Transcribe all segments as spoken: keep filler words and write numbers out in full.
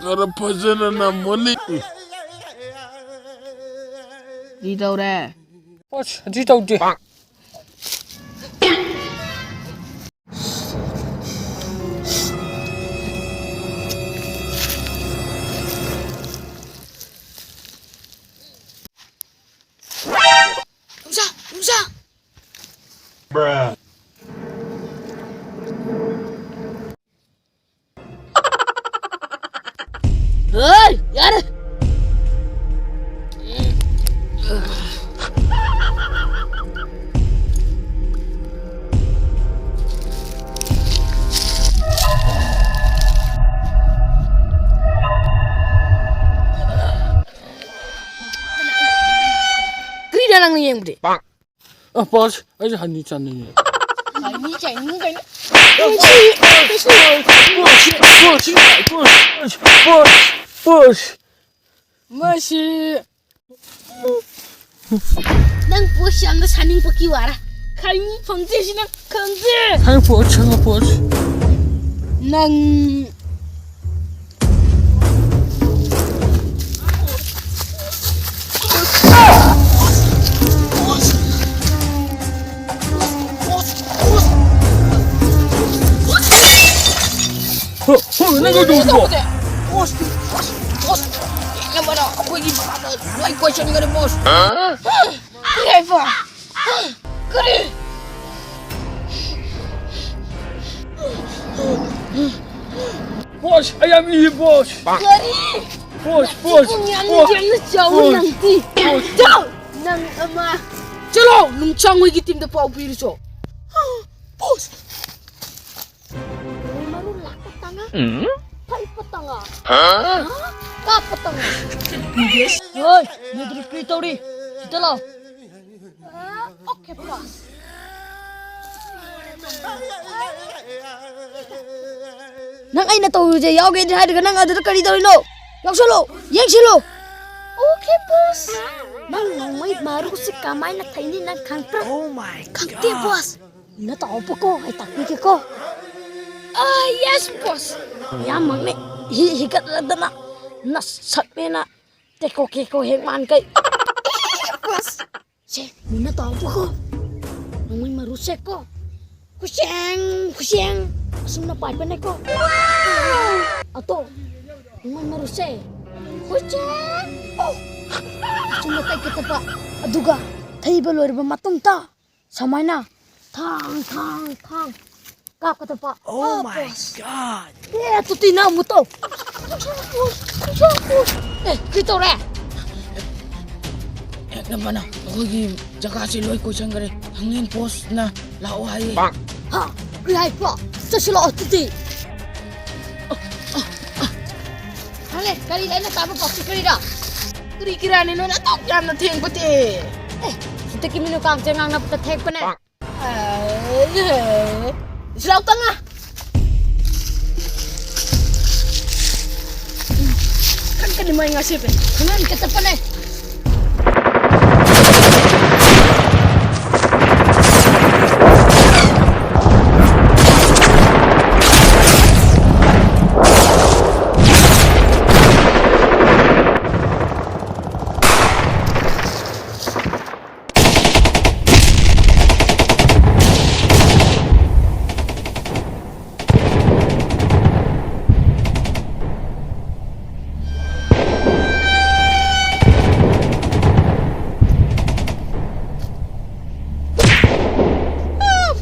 ꯈꯔ ꯐꯖꯅ ꯅꯝꯃꯨꯅꯤ꯫ ꯀꯔꯤ ꯇꯧꯔꯦ? ꯑꯁ, ꯑꯗꯨ ꯇꯧꯗꯦ꯫ ꯅꯨꯡꯁꯥ! ꯅꯨꯡꯁꯥ! ꯍꯣꯏ, ꯌꯥꯔꯦ꯫ ꯀꯔꯤꯔ ꯅꯪꯅ ꯌꯦꯡꯕꯗꯤ? ꯑ, ꯄꯣꯁ, ꯑꯩꯁꯨ ꯍꯅꯤ ꯆꯥꯅꯤꯡꯉꯦ꯫ ꯍꯅꯤ ꯆꯥꯅꯤꯡꯉꯦ ꯀꯥꯏꯅ꯫ ꯄꯣꯁ, ꯄꯣꯁ, ꯄꯣꯁ, ꯄꯣꯁ, ꯄꯣꯁ, ꯄꯣꯁ꯫ ꯃꯁꯤ꯫ ꯅꯪ ꯄꯣꯁ ꯌꯥꯝꯅ ꯁꯥꯅꯤꯡꯕꯒꯤ ꯋꯥꯔ? ꯈꯪꯉꯤ, ꯐꯪꯗꯦ ꯁꯤ ꯅꯪ ꯈꯪꯗꯦ꯫ ꯍꯥꯏ ꯄꯣꯁ, ꯍꯥꯏ ꯄꯣꯁ꯫ ꯅꯪ ꯍꯣ, ꯍꯣ, ꯅꯪ ꯀꯩꯗꯧꯔꯤꯅꯣ? ꯕꯣꯁ, ꯕꯣꯁ, ꯕꯣꯁ, ꯌꯦꯡꯉꯝꯕꯅ ꯑꯩꯈꯣꯏꯒꯤ ꯃꯃꯥꯡꯗ ꯂꯣꯏ ꯀꯣꯏꯁꯟꯒꯅꯤ, ꯕꯣꯁ꯫ ꯀꯔꯤ ꯍꯥꯏꯕ? ꯀꯔꯤ? ꯕꯣꯁ, ꯑꯩ ꯌꯥꯝ ꯏ, ꯕꯣꯁ꯫ ꯀꯔꯤ? ꯕꯣꯁ, ꯕꯣꯁ, ꯄꯨꯡ ꯌꯥꯝꯅ, ꯕꯣꯁ, ꯌꯥꯝꯅ ꯆꯥꯎꯋꯤ ꯕꯣꯁ, ꯅꯪꯗꯤ꯫ ꯕꯣꯁ꯫ ꯆꯥꯎ! ꯅꯪ ꯑꯃ꯫ ꯆꯠꯂꯣ! ꯅꯨꯡꯆꯥꯡ ꯍꯣꯏꯒꯤ ꯇꯤꯝꯗ ꯄꯥꯎ ꯄꯤꯔꯨꯆꯣ꯫ ꯕꯣꯁ! ꯃꯔꯨ ꯂꯥꯛꯄ ꯇꯉꯥ? ꯎꯝ? ꯐꯩꯄ ꯇꯉꯥ? ꯍꯥ? ꯍꯥ? ꯀꯥꯞꯄ ꯇꯉꯥ? ꯍꯣꯏ, ꯃꯗꯨ ꯀꯔꯤ ꯇꯧꯔꯤ? ꯁꯤꯗ ꯂꯥꯎ꯫ ꯑ, ꯑꯣꯀꯦ, ꯕꯣꯁ꯫ ꯅꯪ ꯑꯩꯅ ꯇꯧꯔꯤꯁꯦ ꯌꯥꯎꯒꯦꯗꯤ ꯍꯥꯏꯔꯒ ꯅꯪ ꯑꯗꯨꯗ ꯀꯔꯤ ꯇꯧꯔꯤꯅꯣ? ꯌꯥꯎꯁꯜꯂꯣ, ꯌꯦꯡꯁꯤꯜꯂꯣ꯫ ꯑꯣꯀꯦ, ꯕꯣꯁ꯫ ꯅꯪ ꯅꯣꯡꯃꯩ ꯃꯔꯨꯁꯤ ꯀꯃꯥꯏꯅ ꯊꯩꯅꯤ ꯅꯪ ꯈꯪꯕ꯭ꯔꯥ? Oh my ꯈꯪꯗꯦ, God꯫ ꯕꯣꯁ꯫ ꯅ ꯇꯧꯕꯀꯣ, ꯑꯩ ꯇꯥꯛꯄꯤꯒꯦꯀꯣ꯫ ꯑ, ꯌꯦꯁ, ꯕꯣꯁ꯫ ꯌꯥꯝ ꯃꯪꯉꯦ꯫ ꯍꯤ ꯍꯤꯒꯠꯂꯗꯅ ꯅꯁꯛꯅꯦꯅ ꯇꯦꯀꯣ ꯀꯦꯀꯣ ꯍꯦꯛ ꯃꯥꯟꯈꯩ꯫ ꯁꯦ, ꯃꯨꯟꯅ ꯇꯥꯎꯕꯀꯣ꯫ ꯅꯣꯡꯃꯩ ꯃꯔꯨꯁꯦꯀꯣ꯫ ꯈꯨꯁꯦꯡ, ꯈꯨꯁꯦꯡ꯫ ꯑꯁꯨꯝꯅ ꯄꯥꯏꯕꯅꯦꯀꯣ꯫ ꯑꯇꯣ, ꯅꯣꯡꯃꯩ ꯃꯔꯨꯁꯦ꯫ ꯈꯨꯁꯦꯡ꯫ ꯑꯣ꯫ ꯑꯁꯨꯝꯅ ꯇꯩꯀꯗꯕ꯫ ꯑꯗꯨꯒ ꯊꯩꯕ ꯂꯣꯏꯔꯕ ꯃꯇꯨꯡꯗ ꯁꯨꯃꯥꯏꯅ ꯊꯥꯡ, ꯊꯥꯡ, ꯊꯥꯡ ꯀꯥꯞꯀꯗꯕ꯫ Oh my God! ꯑꯦ, ꯑꯗꯨꯗꯤ ꯅꯪ ꯑꯃꯨꯛ ꯇꯧ꯫ ꯑꯦ, ꯀꯔꯤ ꯇꯧꯔꯦ? ꯍꯦꯛꯅꯕꯅ ꯑꯩꯈꯣꯏꯒꯤ ꯖꯒꯥꯁꯤ ꯂꯣꯏ ꯀꯣꯏꯁꯟꯈ꯭ꯔꯦ꯫ ꯊꯥꯡꯂꯦꯟ ꯄꯣꯁꯅ ꯂꯥꯛꯑꯣ ꯍꯥꯏꯌꯦ꯫ ꯍꯥ? ꯀꯔꯤ ꯍꯥꯏꯕ? ꯆꯠꯁꯤꯜꯂꯛꯑꯣ ꯑꯗꯨꯗꯤ꯫ ꯍꯜꯂꯦ, ꯀꯔꯤ ꯑꯩꯅ ꯇꯥꯕ ꯄꯥꯎꯁꯤ ꯀꯔꯤꯔꯥ? ꯀꯔꯤ ꯀꯤꯔꯥꯅꯤ ꯅꯣꯏꯅ ꯑꯗꯨꯛ ꯌꯥꯝꯅ ꯊꯦꯡꯕꯗꯤ? ꯑꯦ, ꯍꯧꯖꯤꯛꯇꯒꯤ ꯃꯤꯅꯨ ꯀꯥꯡꯁꯦ ꯉꯥꯡꯅꯕꯗ ꯊꯦꯡꯄꯅꯦ꯫ ꯑꯦ, ꯁꯤꯂꯥꯎ ꯇꯉꯥ꯫ ꯀꯟ ꯀꯟꯅ ꯃꯣꯏ ꯉꯁꯤ ꯄꯦ꯫ ꯈꯪꯍꯟ ꯀꯇꯞꯄꯅꯦ꯫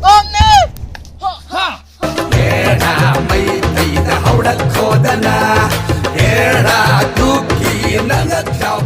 ꯕꯣꯝꯅꯦ! ꯍꯥ! ꯍꯦꯔꯥ ꯃꯩꯇꯩꯗ ꯍꯧꯔꯛꯈꯣꯗꯅ, ꯍꯦꯔꯥ ꯀꯨꯀꯤ ꯅꯉꯛ ꯂꯥꯎ